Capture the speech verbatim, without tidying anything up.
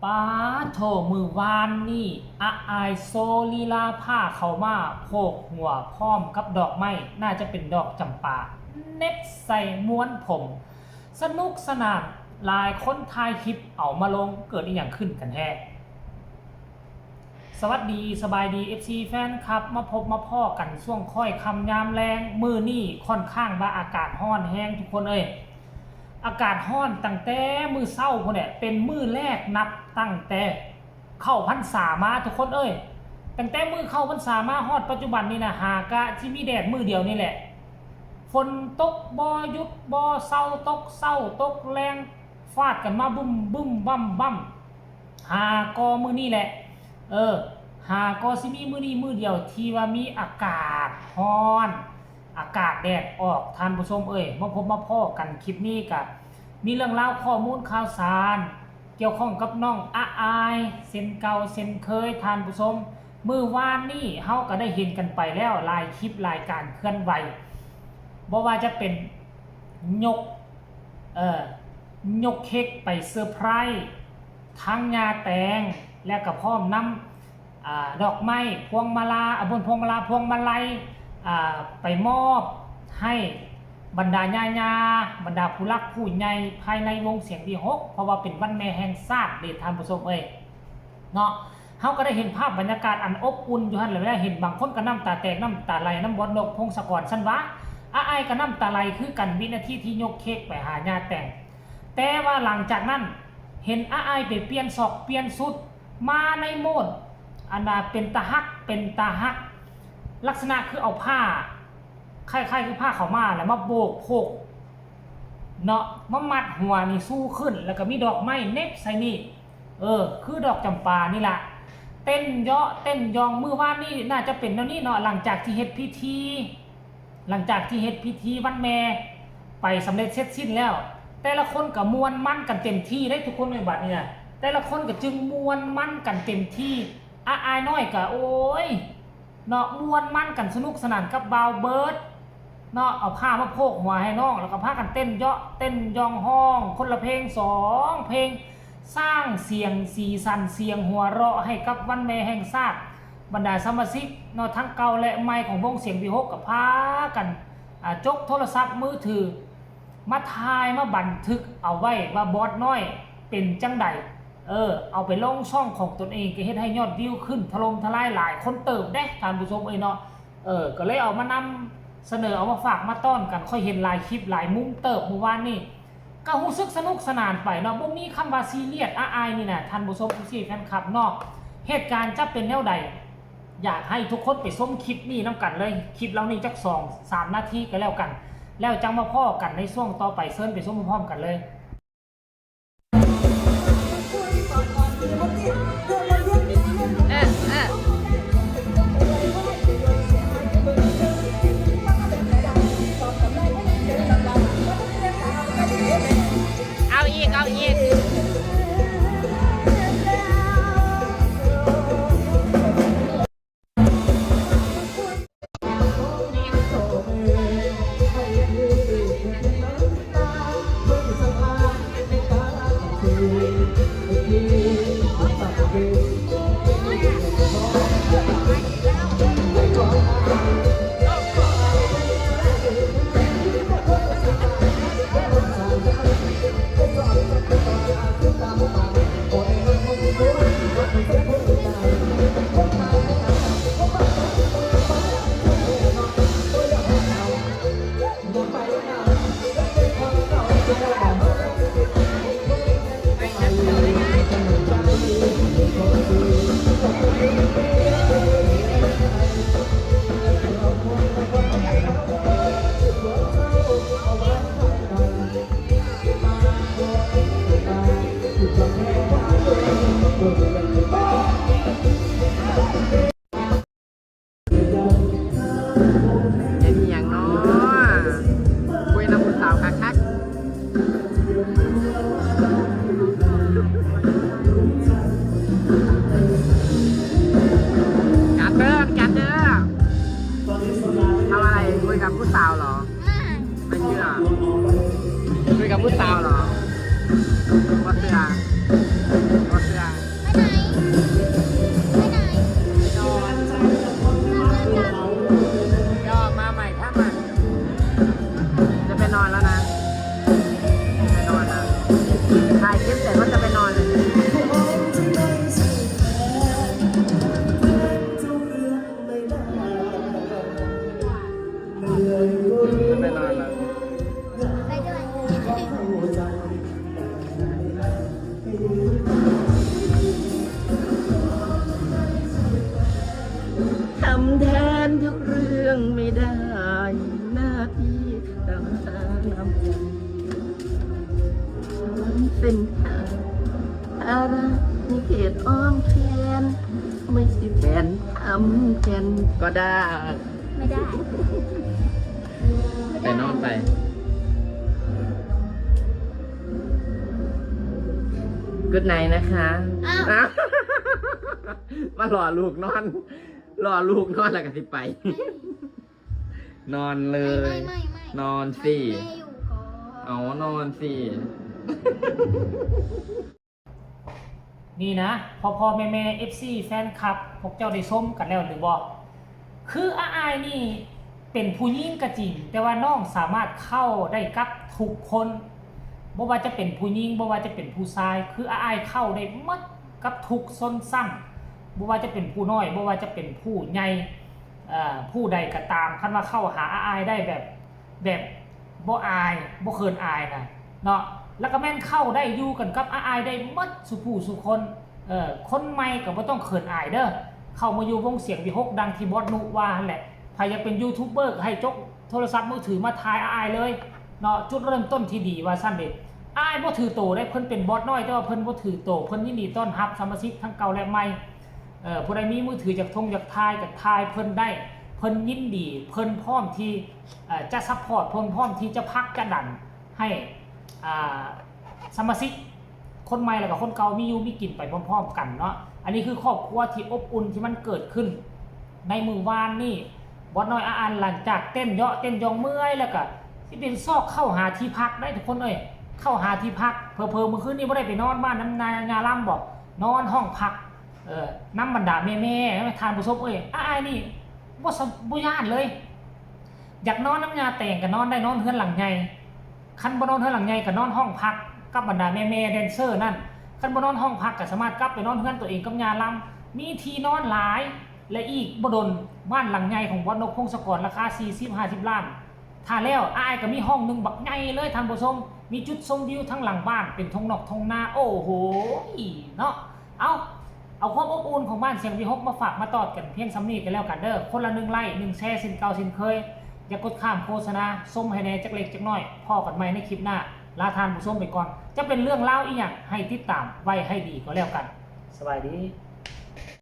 ป๊าดโธ่ มื้อวานนี่ อาอายโซลีลาพาเข้ามาโพกหัวพร้อมกับดอกไม้ น่าจะเป็นดอกจำปา เหน็บใส่ม้วนผม สนุกสนาน หลายคนถ่ายคลิปเอามาลง เกิดอีหยังขึ้นกันแท้ สวัสดี สบายดี เอฟซี แฟนคลับ มาพบมาพ้อกันช่วงค่อยค่ำยามแลง มื้อนี้ค่อนข้างว่าอากาศร้อนแฮงทุกคนเอ้ย อากาศร้อนตั้งแต่มื้อเช้าพู้นแหละ เป็นมื้อแรกนับตั้งแต่เข้าพรรษามาทุกคนเอ้ย ตั้งแต่มื้อเข้าพรรษามาฮอดปัจจุบันนี่นะ หากะสิมีแดดมื้อเดียวนี่แหละ ฝนตกบ่หยุดบ่เซา ตกเช้าตกแลง ฟาดกันมาบึ้มบึ้มบั้มบั้ม หากอมื้อนี้แหละ เออ หากอสิมีมื้อนี้มื้อเดียวที่ว่ามีอากาศร้อน อากาศแดดออก ท่านผู้ชมเอ้ย มาพบมาพ้อกันคลิปนี้กะ มีเรื่องราวข้อมูลข่าวสาร เกี่ยวข้องกับน้องอาอาย เช่นเก่าเช่นเคย ท่านผู้ชม มื้อวานนี้เฮาก็ได้เห็นกันไปแล้ว หลายคลิปหลายการเคลื่อนไหว บ่ว่าจะเป็นยก เอ่อ ยกเค้กไปเซอร์ไพรส์ ทั้งย่าแตง และก็พร้อมนำ อ่า ดอกไม้ พวงมาลา อ่า บ่แม่นพวงมาลา พวงมาลัย อ่า ไปมอบให้บรรดาย่าๆ บรรดาผู้หลักผู้ใหญ่ภายในวงเสียงวีหก เพราะว่าเป็นวันแม่แห่งชาติเด้ ท่านผู้ชมเอ้ย เนาะ เฮาก็ได้เห็นภาพบรรยากาศอันอบอุ่นอยู่หั่นแหละ เห็นบางคนก็น้ำตาแตกน้ำตาไหลนำบอสนก พงศกร ซั่นหวา อาอายก็น้ำตาไหลคือกัน วินาทีที่ยกเค้กไปหาย่าแตง แต่ว่าหลังจากนั้น เห็นอาอายไปเปลี่ยนซอกเปลี่ยนชุด มาในโหมด อันน่ะ เป็นตาฮัก เป็นตาฮัก ลักษณะคือเอาผ้า คล้ายๆคือผ้าขาวม้าแหละ มาโบกโพก เนาะ มามัดหัวนี่ชูขึ้น แล้วก็มีดอกไม้เหน็บใส่นี่ เออ คือดอกจำปานี่ล่ะ เต้นเยาะเต้นยอง มื้อวานนี่น่าจะเป็นแนวนี้เนาะ หลังจากที่เฮ็ดพิธี หลังจากที่เฮ็ดพิธีวันแม่ไปสำเร็จเสร็จสิ้นแล้ว แต่ละคนก็ม่วนมันกันเต็มที่เด้ทุกคนในบัดนี้นะ แต่ละคนก็จึงม่วนมันกันเต็มที่ อาอายน้อยก็ โอ้ย เนาะ ม่วนมันกันสนุกสนานกับบ่าวเบิร์ด เนาะ เอาผ้ามาโพกหัวให้น้อง แล้วก็พากันเต้นเยาะเต้นยอง ฮ้องคนละเพลงสองเพลง สร้างเสียงสีสันเสียงหัวเราะให้กับวันแม่แห่งชาติ บรรดาสมาชิกเนาะ ทั้งเก่าและใหม่ของวงเสียงวีหก ก็พากัน อ่า จกโทรศัพท์มือถือ มาถ่ายมาบันทึกเอาไว้ว่าบอสน้อยเป็นจั่งใด เออ เอาไปลงช่องของตนเองก็เฮ็ดให้ยอดวิวขึ้นถล่มทลายหลายคนเติบเด้ ท่านผู้ชมเอ้ยเนาะ เออ ก็เลยเอามานำเสนอ เอามาฝากมาต้อนกัน ข้อยเห็นหลายคลิปหลายมุมเติบมื้อวานนี่ ก็รู้สึกสนุกสนานไปเนาะ บ่มีคำว่าซีเรียส อาอายนี่นะ ท่านผู้ชม เอฟซี แฟนคลับเนาะ เหตุการณ์จะเป็นแนวใด อยากให้ทุกคนไปชมคลิปนี้นำกันเลย คลิปเหล่านี้จักสองสามนาทีก็แล้วกัน แล้วจั่งมาพ้อกันในช่วงต่อไป เชิญไปชมพร้อมกันเลย เออ เออ เอาอีก เอาอีก เฮ็ดอีหยังน้อ คุยนำผู้สาวคักๆ จัดเด้อ จัดเด้อ ทำอะไร คุยกับผู้สาวเหรอ ไม่เชื่อ คุยกับผู้สาวเหรอ บ่เชื่อ ไม่ได้ หน้าที่ตามหาน้ำใจ เส้นทางภาระในเขตอ้อมแขน ไม่ใช่แฟนทำแทนก็ได้ ไม่ได้ ไปนอนไป Good night นะคะ อ้าว อ้าว มาหล่อลูกนอน หล่อลูกนอนแล้วก็สิไป นอนเลย ไม่ไม่ไม่ นอนสิ แม่อยู่ก่อน เอานอนสิ นี่นะพ่อพ่อแม่แม่ เอฟซี แฟนคลับ พวกเจ้าได้ชมกันแล้วหรือบ่ คืออาอายนี่เป็นผู้หญิงก็จริง แต่ว่าน้องสามารถเข้าได้กับทุกคน บ่ว่าจะเป็นผู้หญิง บ่ว่าจะเป็นผู้ชาย คืออาอายเข้าได้หมดกับทุกชนชั้น บ่ว่าจะเป็นผู้น้อย บ่ว่าจะเป็นผู้ใหญ่ เอ่อ ผู้ใดก็ตาม คันว่าเข้าหาอาอายได้แบบ แบบบ่อาย บ่เขินอายนะเนาะ แล้วก็แม่นเข้าได้อยู่กันกับอาอายได้หมดสู่ผู้สู่คน เอ่อ คนใหม่ก็บ่ต้องเขินอายเด้อ เข้ามาอยู่วงเสียงวิหกดังที่บอสนุว่าหั่นแหละ ใผอยากเป็นยูทูบเบอร์ก็ให้จกโทรศัพท์มือถือมาถ่ายอาอายเลยเนาะ จุดเริ่มต้นที่ดีว่าซั่นเด้ อาอายบ่ถือโตได้ เพิ่นเป็นบอสน้อย แต่ว่าเพิ่นบ่ถือโต เพิ่นยินดีต้อนรับสมาชิกทั้งเก่าและใหม่ เอ่อ ผู้ใดมีมือถืออยากทงอยากถ่ายก็ถ่ายเพิ่นได้ เพิ่นยินดี เพิ่นพร้อมที่ เอ่อ จะซัพพอร์ต เพิ่นพร้อมที่จะผลักจะดันให้ อ่า สมาชิกคนใหม่แล้วก็คนเก่ามีอยู่มีกินไปพร้อมๆกันเนาะ อันนี้คือครอบครัวที่อบอุ่นที่มันเกิดขึ้นในมื้อวานนี่ บอสน้อยอาอายหลังจากเต้นเยาะเต้นยองเมื่อยแล้วก็สิเป็นซอกเข้าหาที่พักได้ทุกคนเอ้ย เข้าหาที่พัก เผลอๆมื้อคืนนี้บ่ได้ไปนอนบ้านนำนายาลำบ่ นอนห้องพัก เอ่อ นำบรรดาแม่ๆ ท่านผู้ชมเอ้ย อาอายนี่บ่สะ บ่ย้านเลย อยากนอนนำยาแตงก็นอนได้ นอนเฮือนหลังใหญ่ คันบ่นอนเฮือนหลังใหญ่ก็นอนห้องพักกับบรรดาแม่ๆ แดนเซอร์นั่น คันบ่นอนห้องพักก็สามารถกลับไปนอนเฮือนตัวเองกับยาลำ มีที่นอนหลาย และอีกบ่ดนบ้านหลังใหญ่ของบอสนก พงศกร ราคา สี่สิบ ห้าสิบ ล้าน ถ้าแล้วอาอายก็มีห้องหนึ่งบักใหญ่เลยท่านผู้ชม มีจุดชมวิวทั้งหลังบ้าน เป็นทงนอกทงนา โอ้โห เนาะ เอา เอาความอบอุ่นของบ้านเสียงวิหกมาฝากมาตอดกันเพียงส่ำนี้กันแล้วกันเด้อ คนละหนึ่งไลค์ หนึ่งแชร์ เช่นเก่าเช่นเคย อย่ากดข้ามโฆษณา ชมให้แหน่จักเล็กจักน้อย พ้อกันใหม่ในคลิปหน้า ลาท่านผู้ชมไปก่อน จะเป็นเรื่องราวอีหยังให้ติดตามไว้ให้ดีก็แล้วกัน สบายดี